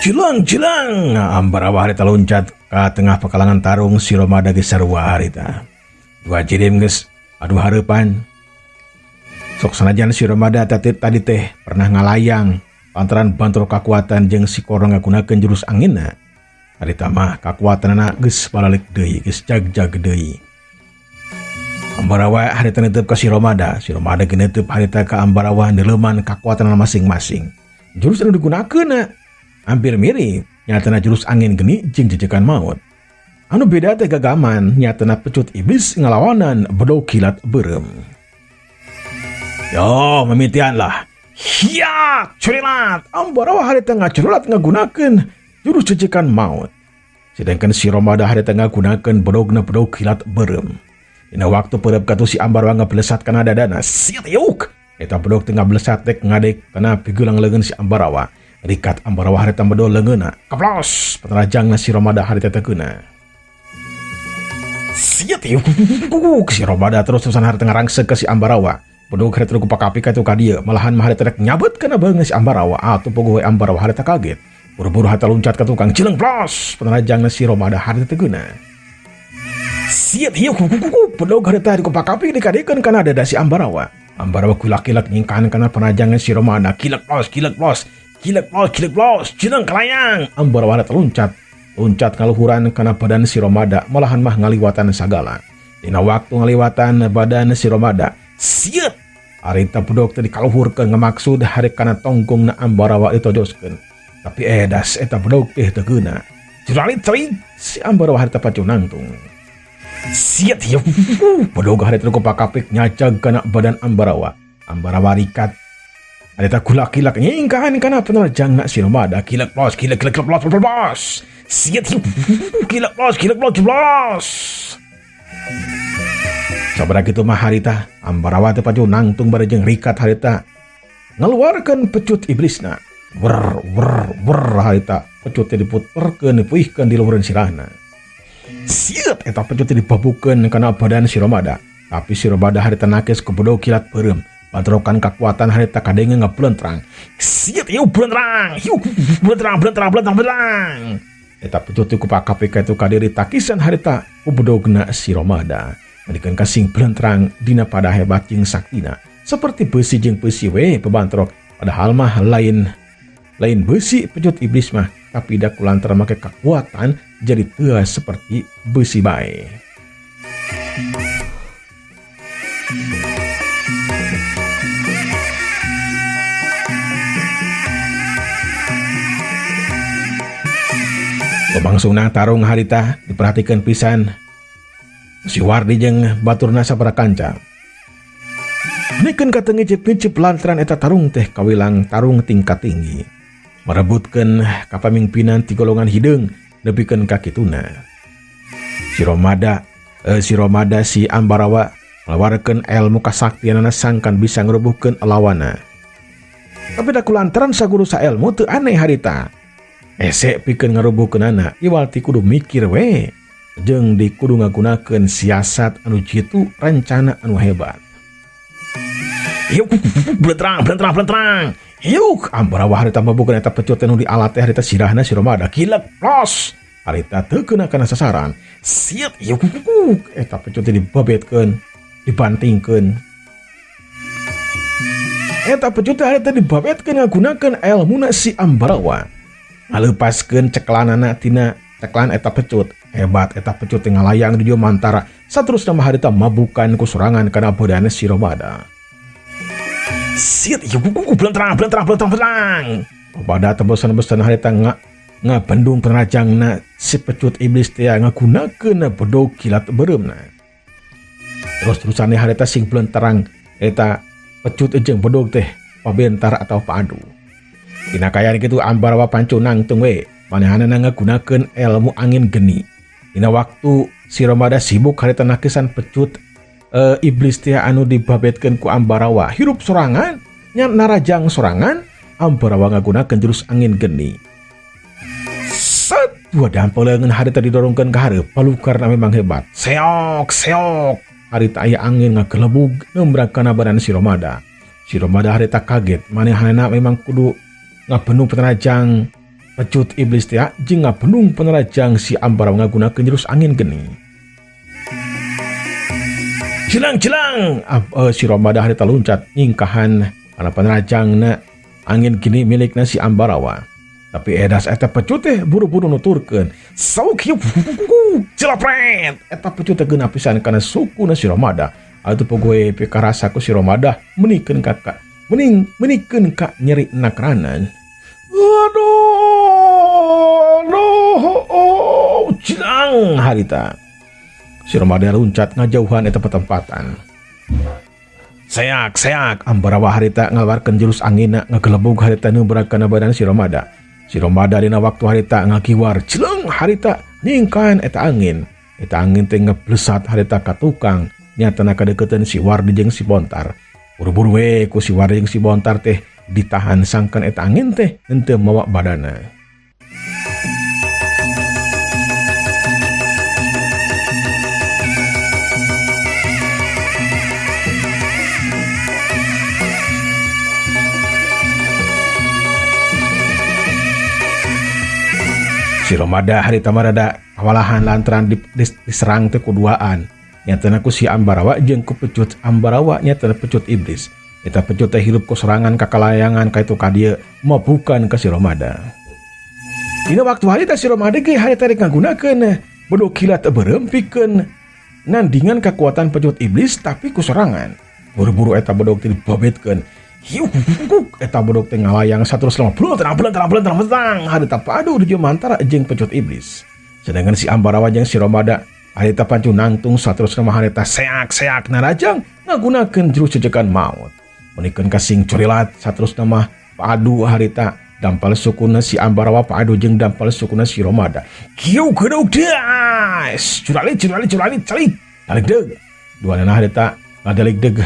Cilang cilang Ambarawa harita loncat ka tengah pekalangan tarung si Romada geus sarua harita. Dua jirim geus adu hareupan. Sok sanajan si Romada tadi, tadi teh pernah ngalayang lantaran bantur kakuatan jeung si Korong ngagunakeun jurus anginna. Harita mah kakuatanana geus balalik deui, geus jag-jag deui. Ambarawa harita netep ka si Romada, si Romada ge netep harita ka Ambarawa neuleuman kakuatanana masing-masing. Jurus anu digunakeunna hampir mirip, nyatana jurus angin geni jeung jejekan maut. Anu beda teh gagaman, nyatana pecut iblis ngalawanan bedog kilat beureum. Yo, mimitian lah. Hiak, curilat. Ambarawa harita ngacurulat ngagunakeun jurus jejekan maut. Sedangkan si Romada harita ngagunakeun bedogna bedog kilat beureum. Dina waktu peureub katuh si Ambarawa ngablesat kana dadana. Siriuk. Eta bedog teh ngablesat teh ngadek kana pigelang leungeun si Ambarawa. Rikat Ambarawa harita medol leungeunna. Kaplos, patarajangna si Romada harita teh keuna. Siriuk. Si Romada terus-terusan harita ngarangsek ka si Ambarawa. Bedog harita ku pakapika tu ka dieu, malahan mah harita rek nyabet kana beungeun si Ambarawa. Atuh puguh we Ambarawa harita kaget. Buru-buru harita loncat ka tukang cileng plos, patarajangna si Romada harita teh keuna. Siap hiuk bedog harita dikupakapi dikadikeun kana dada si Ambarawa. Ambarawa kulak-kilak nyingkahan kana panajangan si Romada. Kilek plos, kilek plos, kilek plos, kilek plos, cileng kelayang. Ambarawa harita loncat, loncat ngaluhuran kana badan si Romada, malahan mah ngaliwatan sagala. Dina waktu ngaliwatan badan si Romada, siap harita bedog teh dikaluhurkeun ngamaksud hari kana tonggongna Ambarawa ditojoskeun. Tapi edas eta bedog teh teu geuna. Juralit cerik si Ambarawa harita pacu nangtung. Siat ya, bedog harita ku pakapik nyajag kana badan Ambarawa. Ambarawa rikat. Harita kulak-kilak nyingkahan kana penerjangna si Romada. Kilek plos, kilek kilek kilek plos plos plos. Siat ya, kilek plos, kilek plos plos. Sabaraha kitu mah harita Ambarawa teh pacu nangtung bari jeung rikat harita ngaluarkeun pecut iblisna. Wer wer wer harita pecut teh diputerkeun dipuihkeun di luhureun sirahna. Siap eta pecut teh dibabukeun kana badan si Romada. Tapi si Romada harita nakes ku bedog kilat beureum. Bantrokan kakuatan harita kadenge ngablentrang. Siap ieu blentrang. Hiu blentrang blentrang blentrang blentrang. Eta pecut teh ku pakapika itu kadiri takisan harita ku bedogna si Romada. Mendikeun kasing blentrang dina pada hebat jeung saktina. Seperti besi jeung besi we bebantrok. Padahal mah lain lain besi pecut iblis mah, tapi da kulantaran make kekuatan jadi tea seperti besi bae. Lumangsungna tarung harita diperhatikan pisan si Wardi jeung baturna sabaraha kanca. Nikeun ka teu ngicip-ngicip lantaran eta tarung teh kawilang tarung tingkat tinggi. Merebutkeun kapamimpinan ti golongan hideung nepikeun ka kituna. Si Romada, si Romada si Ambarawa ngalawarkeun ilmu kasaktianana sangkan bisa ngerubuhkeun lawanna. Tapi da kulantaran saguru saelmu teu aneh harita. Ese pikeun ngarubuhkeunana iwal ti kudu mikir we jeung di kudu ngagunakeun siasat anu jitu rencana anu hebat. Yuk, blentrang, blentrang, blentrang. Yuk, Ambarawa harita mabukeun eta pecut nu dialat teh harita sirahna si Romada. Kilek plos. Harita teu keuna kana sasaran. Siet, yuk, eta pecut teh dibabetkeun, dibantingkeun. Eta pecut teh harita dibabetkeun ngagunakeun elmuna si Ambarawa. Ngaleupaskeun ceklanana tina ceklan eta pecut. Hebat eta pecut teh ngalayang di dieu mantara. Saterusna mah harita mabukan ku sorangan kana badan si Romada. Siet, yuk, blentrang, blentrang, blentrang, blentrang. Pada tebosan-bosan harita ngabendung penrajangna si pecut iblis teh ngagunakeun bedog kilat beureumna. Terus-terusan harita sing blentrang eta pecut jeung bedog teh pabentar atau padu. Dina kayaan kitu Ambarawa pancu nangtung we, manehanana ngagunakeun ilmu angin geni. Dina waktu si Romada sibuk harita nakisan pecut iblis teh anu dibabetkeun ku Ambarawa hirup sorangan nya narajang sorangan. Ambarawa ngagunakeun jurus angin geni. Set dua dampel leungeun harita didorongkeun ka hareup palukarna memang hebat. Seok seok harita aya angin ngagelebug nembrang kana badan si Romada. Si Romada harita kaget, manehanana memang kudu ngabendung penerajang Pecut iblis teh jeung ngabenung penerajang si Ambarawa ngagunakeun jurus angin geni. Jelang-jelang si Romada harita luncat nyingkahan kana penerajangna angin gini milikna si Ambarawa. Tapi edas eta pecut teh buru-buru nuturkeun. Sauk hiup jelapret. Eta pecut teh geuna pisan kana sukuna si Romada. Atuh pogoe pikarasa ku si Romada menikeun kakak. Menikeun ka nyeri nakranan. Aduh, aduh, jelang harita. Si Romada luncat ngajauhan eta petempatan. Seak, seak, Ambarawa harita ngaluarkeun jurus anginna ngagelebug harita neubrak kana badan si Romada. Si Romada dina waktu harita ngakiwar, jeleng harita nyingkan eta angin. Eta angin teh ngeblesat harita ka tukang, nyatana kadeukeuteun si Wardi jeung si Bontar. Buru-buru we ku si Wardi jeung si Bontar teh ditahan sangkan eta angin teh henteu mawa badana. Si Romada harita marada kawalahan lantaran diserang teh kuduaan. Nyatana ku si Ambarawa jeung ku pecut Ambarawa nyatana pecut iblis. Eta pecut teh hirup ku serangan kakalayangan ka itu ka dieu mabukan ka si Romada. Dina waktu harita si Romada ge harita rek ngagunakeun bedog kilat beureum pikeun nandingan kekuatan pecut iblis tapi ku serangan. Buru-buru eta bedog teh dibabetkeun. Hiuk eta bedog teh ngalayang 150 terang terang terang terang harita padu di mantara jeung pecut iblis. Sedangkan si Ambarawa jeung si Romada harita pancu nangtung saterusna mah harita seak-seak narajang ngagunakeun jurus jejekan maut. Menikeun kasing curilat saterusna mah padu harita dampal sukuna si Ambarawa padu jeung dampal sukuna si Romada. Kieu geudog das curali curali curali calik dalik deug. Duanana harita ngadalik deug.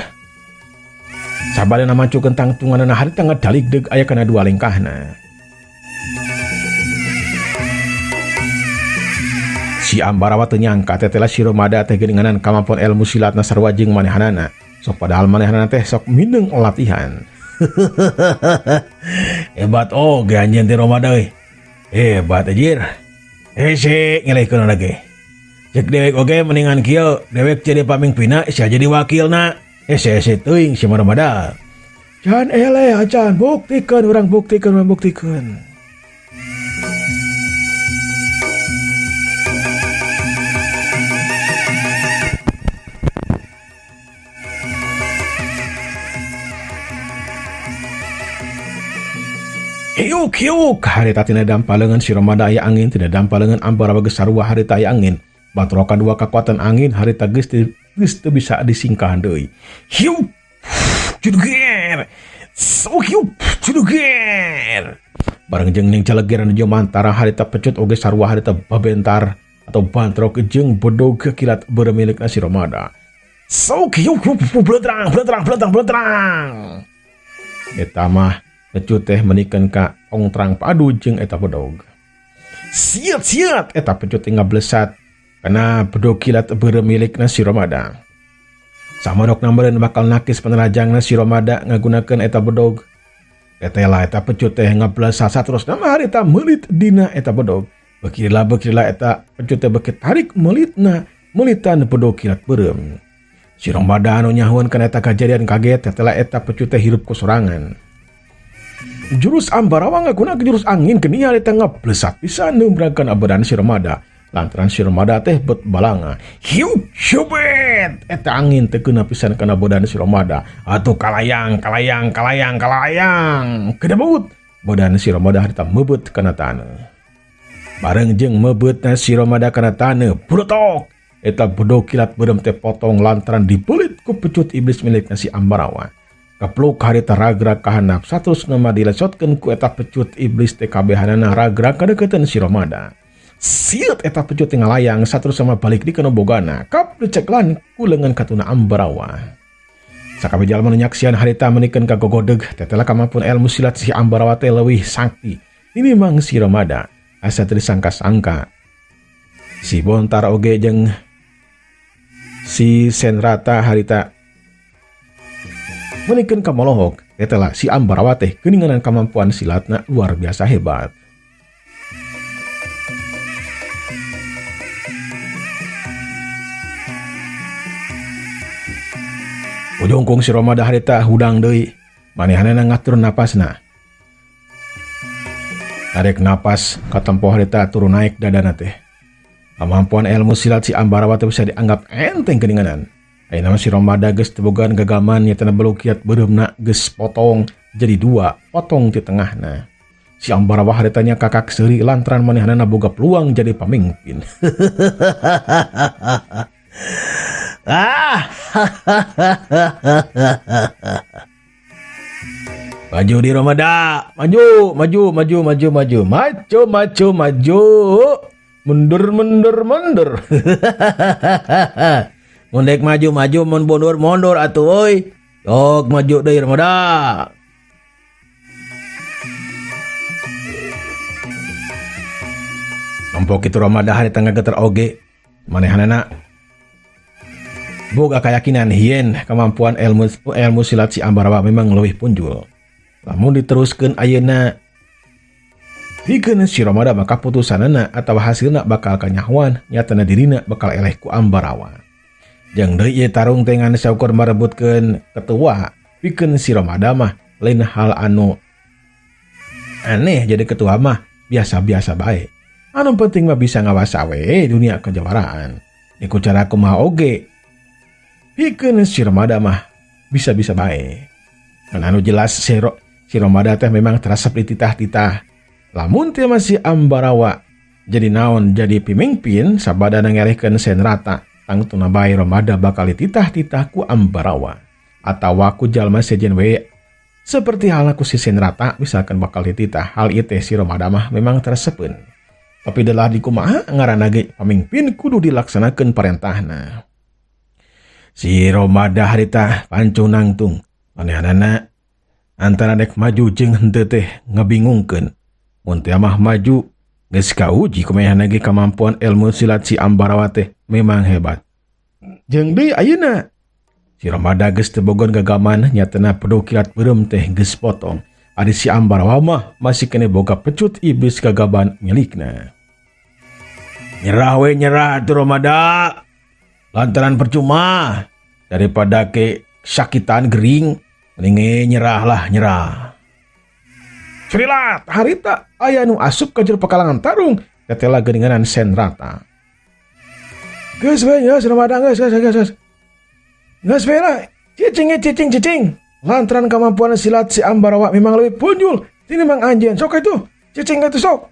Sabadana macu kentang tunganana harita ngadalik deug aya kana dua lengkahna. Si Ambarawa teu nyangka tetela si Romada teh geuninganan kamampon ilmu silatna sarua jeung manehanana. Sok padahal manehanana teh sok mineng latihan. Hebat oge anjeun teh Romada euy. Hebat anjir. Hese ngelehkeun lagi. Cek dewek oge mendingan kieu, dewek jadi pamingpinna sia jadi wakilna. Hese hese teuing si Romada. Jangan eleh acan, buktikan urang buktikan urang buktikan. Hiuk hiuk harita tina dampalengan si Romada aya angin tina dampalengan Ambarawa geus sarua harita aya angin. Batrokan dua kekuatan angin harita geus teu bisa disingkahan deui. Hiuk juduger. Hiuk juduger. Bareng jeung ning calegeran jeung mantara harita pecut oge sarua harita babentar atau bantrok jeung bedog kilat beureum milikna si Romada. Sok hiuk bletrang bletrang bletrang bletrang. Eta mah pecut teh menikeun ka ongtrang padu jeung eta bedog. Siat siat eta pecut teh ngablesat kana bedog kilat beureum milikna si Romada. Samanok nambareun bakal nakis penerajangna si Romada ngagunakeun eta bedog. Tetela eta pecut teh ngablesat saterusna mah harita meulit dina eta bedog. Bekirilah bekirilah eta pecut teh beuki tarik meulitna meulitan bedog kilat beureum. Si Romada anu nyahueun kana eta kajadian kaget tetela eta pecut teh hirup ku sorangan. Jurus Ambarawa ngagunakeun jurus angin geni harita ngablesat pisan neumbragkeun abadan si Romada. Lantaran si Romada teh bet balanga. Hiuk syubet eta angin teh keuna pisan kana badan si Romada. Atuh kalayang kalayang kalayang kalayang kedebut badan si Romada harita meubeut kana taneuh. Bareng jeung meubeutna si Romada kana taneuh brutok eta bedog kilat beureum teh potong lantaran dibeulit ku pecut iblis milikna si Ambarawa. Kapluk harita ragrag kahanap saterusna mah dilesotkeun ku eta pecut iblis teh kabehanana ragrag kadeukeuteuan si Romada. Siut eta pecut teh ngalayang saterusna mah balik di kana bogana kap diceklan ku leungeun katuna Ambarawa. Sakabeh jalma nu nyaksian harita menikeun ka gogodeg tetela kamampun ilmu silat si Ambarawa teh leuwih sakti tinimbang si Romada. Asa teu disangka-sangka. Si Bontar oge jeung si Senrata harita menikeun ka molohok tetela si Ambarawa teh geuninganan kamampuan silatna luar biasa hebat. Ujungkung si Romada harita hudang deui. Manehanana ngatur napasna. Tarik napas katempo harita turun naik dadana teh. Kemampuan ilmu silat si Ambarawa teh bisa dianggap enteng geuninganan. Ayeuna mah si Romada geus teu bogaan gagaman nyatana belukiat beureumna geus potong jadi dua, potong di tengahna. Si Ambarawa haritanya kakak seuri lantaran manehanana boga peluang jadi pamimpin. Maju di Romada, maju, maju, maju, maju, maju, maju, maju, maju, mundur, mundur, mundur. Mun dek maju, maju, mun mundur, mundur atuh euy. Sok maju deui Romada. Nempo kitu Romada harita ngageter oge. Manehanana boga keyakinan hieun kemampuan ilmu silat si Ambarawa memang leuwih punjul. Lamun diteruskeun ayeuna pikeun si Romada maka putusanana atawa hasilna bakal kanyahoan nyatana dirina bakal eleh ku Ambarawa. Jeung deui ieu tarung teh ngan saukur marebutkeun ketua pikeun si Romada mah lain hal anu aneh jadi ketua mah biasa-biasa bae. Anu penting mah bisa ngawasa we dunia kejuaraan. Iku cara kumaha oge pikeun si Romada mah bisa-bisa bae. Kan anu jelas si Romada teh memang terasep dititah-titah. Lamun teh masih Ambarawa jadi naon jadi pimimpin sabada ngerehkeun Senrata tangtuna bae Romada bakal dititah-titah ku Ambarawa atawa ku jalma sejen we seperti halna ku si Senrata misalkan bakal dititah. Hal ieu teh si Romada mah memang teresepeun. Tapi delah dikumaha ngaranna ge pamimpin kudu dilaksanakeun parentahna. Si Romada harita pancung nangtung manehanana antara dek maju jeung henteu teh ngabingungkeun. Mun teh mah maju geus kauji kumaha ge kemampuan ilmu silat si Ambarawa teh memang hebat. Jeung deui ayeuna si Romada geus teu bogon gagaman nyatana pedo kilat beureum teh geus potong. Ari si Ambarawa mah masih kene boga pecut iblis gagaban milikna. Nyerah we nyerah atuh Romada. Lantaran percuma daripada ke sakitan gering mending nyerah lah nyerah. Cerilat harita aya nu asup ka jero pekalangan tarung tetela geuninganan Senrata. Geus we geus Romada geus geus geus. Geus we lah cicing cicing cicing. Lantaran kemampuan silat si Ambarawa memang lebih punjul tinimbang anjeun. Sok itu cicing itu sok.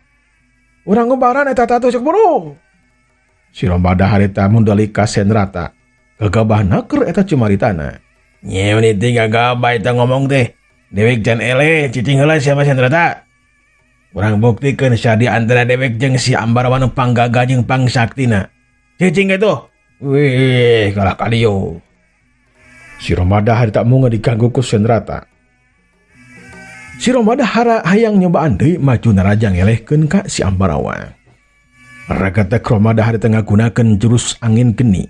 Urang ngobaran eta tatu sok buru. Si Romada harita mundali ka Senrata. Gagabah naker eta cumaritana. Nyeun teh gagabah eta ngomong teh. Dewek can eleh cicing heula sia mah Senrata. Urang buktikeun sia di antara dewek jeung si Ambarawa nu panggagah jeung pangsaktina. Cicing itu. Wih, kalah kalieu. Si Romada harita munga diganggu ku Senrata. Si Romada hayang nyobaan deui maju narajang ngelehkeun ka si Ambarawa. Ragata Romada harita ngagunakeun jurus angin geni.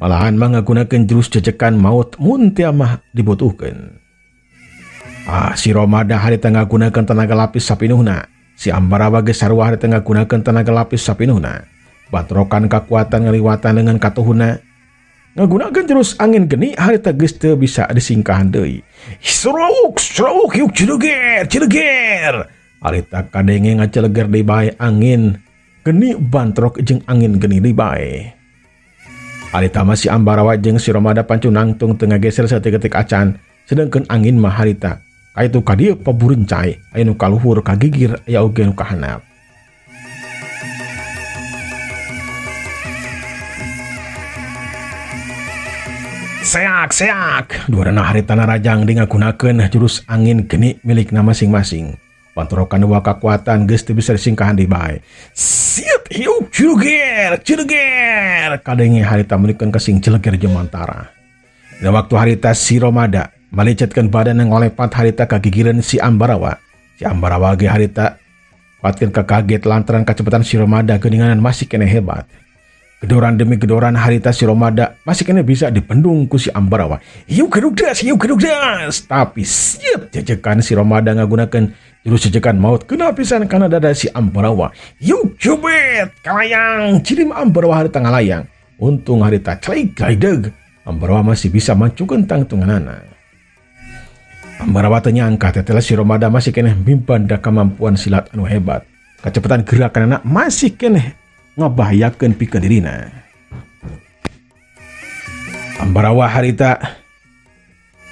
Malahan mah ngagunakeun jurus jejekan maut mun teu mah dibutuhkeun. Si Romada harita ngagunakeun tenaga lapis sapinuhna. Si Ambarawa geus sarua harita ngagunakeun tenaga lapis sapinuhna. Batrokan kakuatan ngaliwatan dengan katuhuna. Ngagunakeun jurus angin geni harita geus teu bisa disingkahan deui. Sruk sruk yuk cileger cileger. Harita kadenge ngaceleger deui bae angin geni bantrok jeung angin geni deui bae. Harita mah si Ambarawa jeung si Romada pancung nangtung teu ngageser saeutik-eutik acan, sedengkeun angin mah harita kaitu ka dieu paburencai aya nu kaluhur kagigir aya oge nu kahanap. Seak seak duarana harita narajang dingagunakeun jurus angin geni milikna masing-masing. Pantrokan dua kakuatan geus teu bisa disingkahan deui bae. Siut hiuk cileger cileger kadenge harita meunikeun kasing cileger jemantara. Dina waktu harita si Romada malecetkeun badan ngolepat harita kagigireun si Ambarawa. Si Ambarawa ge harita kuatkeun kakaget lantaran kacepetan si Romada geuninganan masih keneh hebat. Gedoran demi gedoran harita si Romada masih kena bisa dipendung ku si Ambarawa. Yuk geduk das, yuk geduk das. Tapi siap jejekan si Romada ngagunakeun jurus jejekan maut kena pisan kana dada si Ambarawa. Yuk cubit kalayang cirim Ambarawa harita ngalayang. Untung harita celik gaideg. Ambarawa masih bisa mancungkeun tangtunganana. Ambarawa teu nyangka tetela si Romada masih keneh mibanda kemampuan silat anu hebat. Kecepatan gerakanana masih keneh ngabahayakeun pikeun dirina. Ambarawa harita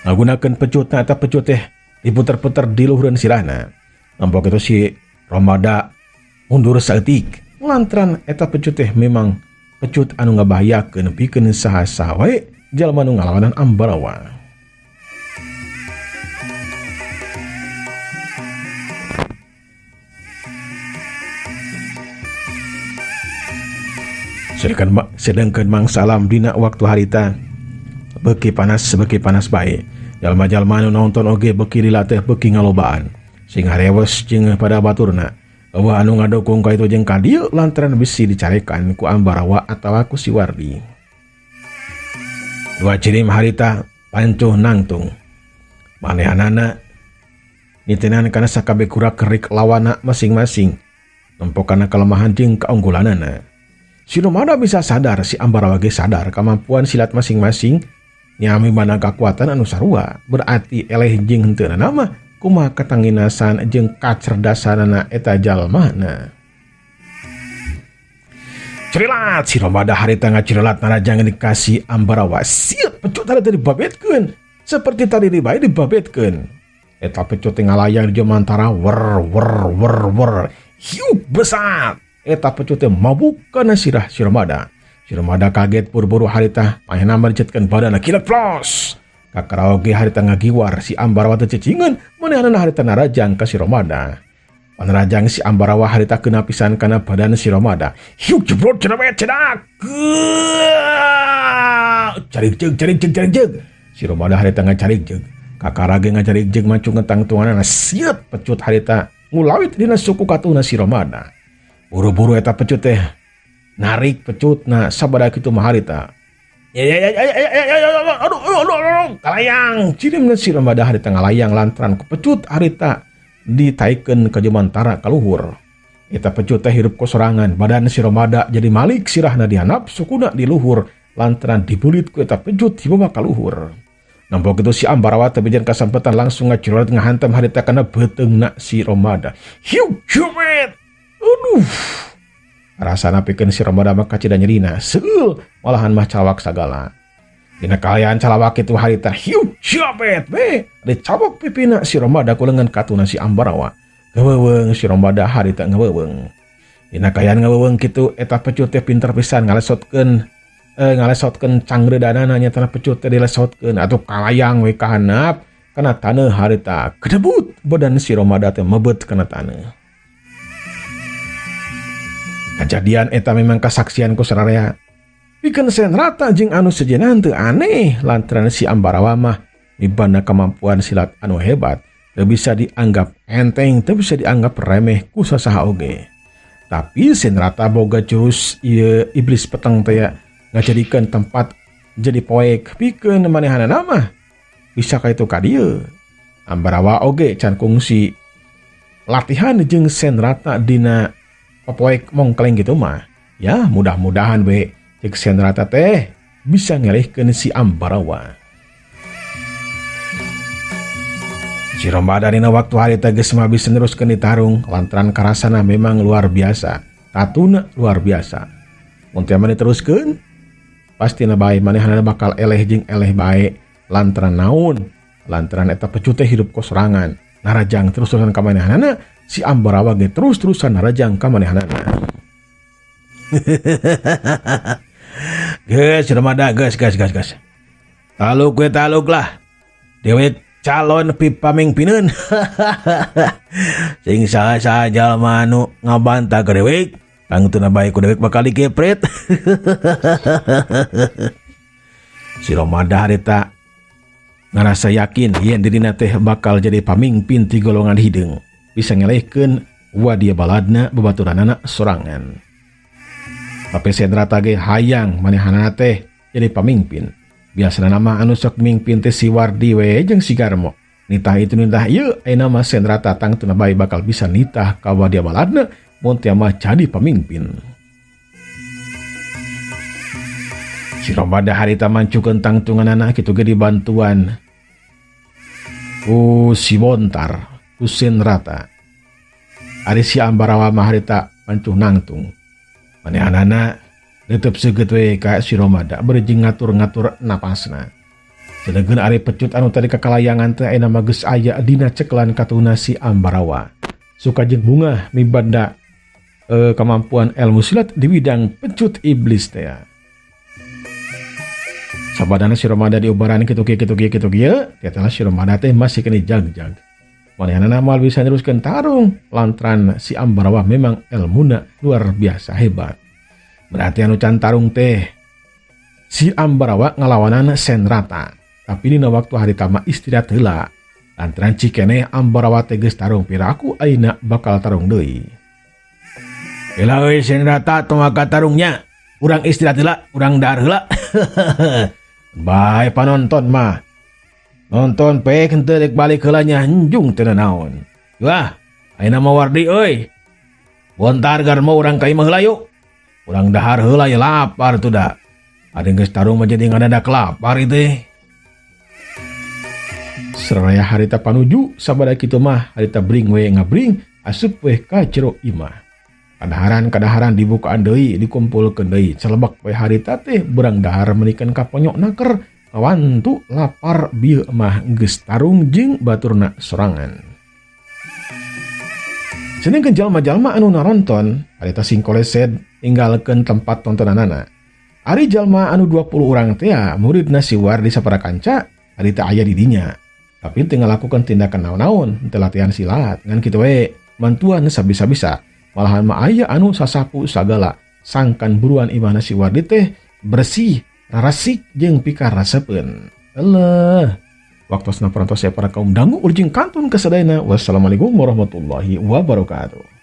ngagunakeun pecutna eta pecut teh diputer-puter di luhureun sirahna. Nampok itu si Romada mundur saeutik lantaran eta pecut teh memang pecut anu ngabahayakeun pikeun saha-saha wae jalma nu ngalawanan Ambarawa. Sedangkan Mang Salam dina waktu harita beuki panas bae. Jalma-jalma anu nonton oge beuki dilatih beuki ngalobaan. Sing harewes jeung pada baturna. Eueuh anu ngadukung ka itu jeung ka dieu lantaran bisi dicarekan ku Ambarawa atawa ku si Wardi. Dua cirim harita pancuh nangtung. Manehanana nitenan kana sakabeh kurak-kerik lawana masing-masing. Nempokana kelemahan jeung keunggulanana. Si Romada bisa sadar, si Ambarawa ge sadar kemampuan silat masing-masing nyami mana kekuatan anu sarua, berarti eleh jeung henteu mah kumaha katanginasan jeung kacerdasanana eta jalmana. Cerilat si Romada harita ngacirelat narajang dikasih Ambarawa. Siut pecut tadi dibabetkeun. Seperti tadi dibae dibabetkeun. Eta pecut ngalayang di jomantara wer wer wer wer. Hiup besar. Eta pecut teh mabuk kana sirah si Romada. Si Romada kaget buru-buru harita manehna mercetkeun badanna kilat plos. Kakaraoge harita ngagiwar si Ambarawa teh cicingeun manehna harita narajang ka si Romada. Panarajang si Ambarawa harita kena pisan kana badan si Romada. Hiuk jebrot cerewet cedak. Carik jeung carik jeung carik jeung. Si Romada harita ngacarik jeung. Kakarage ngacarik jeung mancung tangtunganna sieut pecut harita ngulawit dina suku katuna si Romada. Buru-buru eta pecut teh narik pecutna sabada kitu mah harita. Ya ya ya ya ya ya aduh aduh aduh kalayang cirimna si Romada harita ngalayang lantaran ku pecut harita ditaikeun ka jumantara ka luhur. Eta pecut teh hirup ku sorangan badan si Romada jadi malik sirahna dihanap sukuna di luhur lantaran dibulit ku eta pecut dibawa ka luhur. Nampok itu si Ambarawa teh bejan kasampetan langsung ngacirolat ngahantam harita kana beuteungna si Romada. Hiu jumet. Aduh. Rasana pikeun si Romada mah kacida nyerina. Seul malahan mah calawak sagala. Dina kaayaan calawak itu harita hiu jabet be. Dicabok pipina si Romada ku leungeun katuna si Ambarawa. Ngaweuweung si Romada harita ngaweuweung. Dina kaayaan ngaweuweung kitu eta pecut teh pinter pisan ngalesotkeun cangredanana nya tanah pecut teh dilesotkeun atuh kalayang we ka handap kana taneuh harita. Kedebut badan si Romada teh mebet kana taneuh. Kejadian eta memang kasaksian ku sararea. Pikeun Senrata jeung anu sejenna teu aneh lantaran si Ambarawa mah mibanda kemampuan silat anu hebat, teu bisa dianggap enteng, teu bisa dianggap remeh ku sasaha oge. Tapi Senrata boga jurus ieu iblis peteng teh ngajadikeun tempat jadi poek pikeun manehanana mah bisa ka itu ka dieu. Ambarawa oge can kungsi latihan jeung Senrata dina poek mongkleng gitu mah. Ya mudah-mudahan we cek Senrata teh bisa ngelehkeun si Ambarawa. Si Romada dina waktu harita geus mah bisa neruskeun ditarung lantaran karasana memang luar biasa, tatuna luar biasa. Mun teu mah diteruskeun pastina bae manehanna bakal eleh jeung eleh bae lantaran naon? Lantaran eta pecut teh hirup ku sorangan. Narajang terus-terusan ka manehanana, si Ambarawa ge terus-terusan narajang ka manehanana. Geus Romada geus geus geus geus. Taluk we taluk lah. Dewek calon pipamingpineun. Sing saha-saha jalma anu ngabantah ka dewek, tangtuna bae ku dewek bakal dikepret. Si Romada harita ngarasa yakin yen dirina teh bakal jadi pamingpin ti golongan hideung, bisa ngelehkeun wadia baladna babaturanana sorangan. Tapi Senrata ge hayang manehanana teh jadi pamingpin. Biasana nama anu sok mingpin teh si Wardi we jeung si Garmo. Nitah itu nitah ieu ayeuna mah Senrata tangtuna bae bakal bisa nitah ka wadia baladna mun teu mah jadi pamingpin. Si Romada harita mancukeun tangtunganana kitu ge dibantuan ku si Bontar, ku Senrata. Ari si Ambarawa mah harita mancuh nangtung. Manehanana leuteub seugeut we ka si Romada bari jeung ngatur-ngatur napasna. Sedengkeun ari pecut anu tadi kakalayangan teh ayeuna mah geus aya dina ceklan katuna si Ambarawa. Suka jeung bungah mibanda kemampuan ilmu silat di bidang pecut iblis teh. Sabadana si Romada diubaran kitu kieu kitu kieu kitu kieu, tiatana si Romada teh masih kena jag-jag. Manehanana moal bisa neruskeun tarung lantaran si Ambarawa memang elmuna luar biasa hebat. Berarti anu can tarung teh si Ambarawa ngalawanan Senrata. Tapi dina waktu harita mah istirahat heula. Lantaran cikene Ambarawa teh geus tarung piraku ayeuna bakal tarung deui. Heula euy Senrata tong maka tarungnya. Urang istirahat heula, urang dahar heula. Bae panonton mah. Nonton pek henteu rek balik heula nya henjung teu naon. Wah, ayeuna mah Wardi euy. Bontar garmo urang ka imah heula yuk. Urang dahar heula ya lapar tuh da. Ada geus tarung mah jadi ngadadak lapar itu. Seraya harita panuju sabada kitu mah harita bring we ngabring asup we ka jero imah. Kadaharan-kadaharan dibukaan deui dikumpulkeun deui celebek we harita teh berang dahar meulikeun ka ponyok naker kawantu lapar bieu mah geus tarung jeung baturna sorangan. Sedengkeun jalma-jalma anu naronton harita singkolesed ninggalkeun tempat tontonanana. Ari jalma anu 20 urang teh muridna si Wardi sapara kanca harita aya di dinya. Tapi teu ngalakukeun tindakan naon-naon, teu latihan silat ngan kitu we bantuan sabisa-bisa. Malahan mah aya anu sasapu sagala sangkan buruan imahna si Wardi teh bersih, rarasik jeung pikarasepeun. Eleh. Waktosna parantos ya para kaum dangu urjing kantun kasadayana. Wassalamualaikum warahmatullahi wabarakatuh.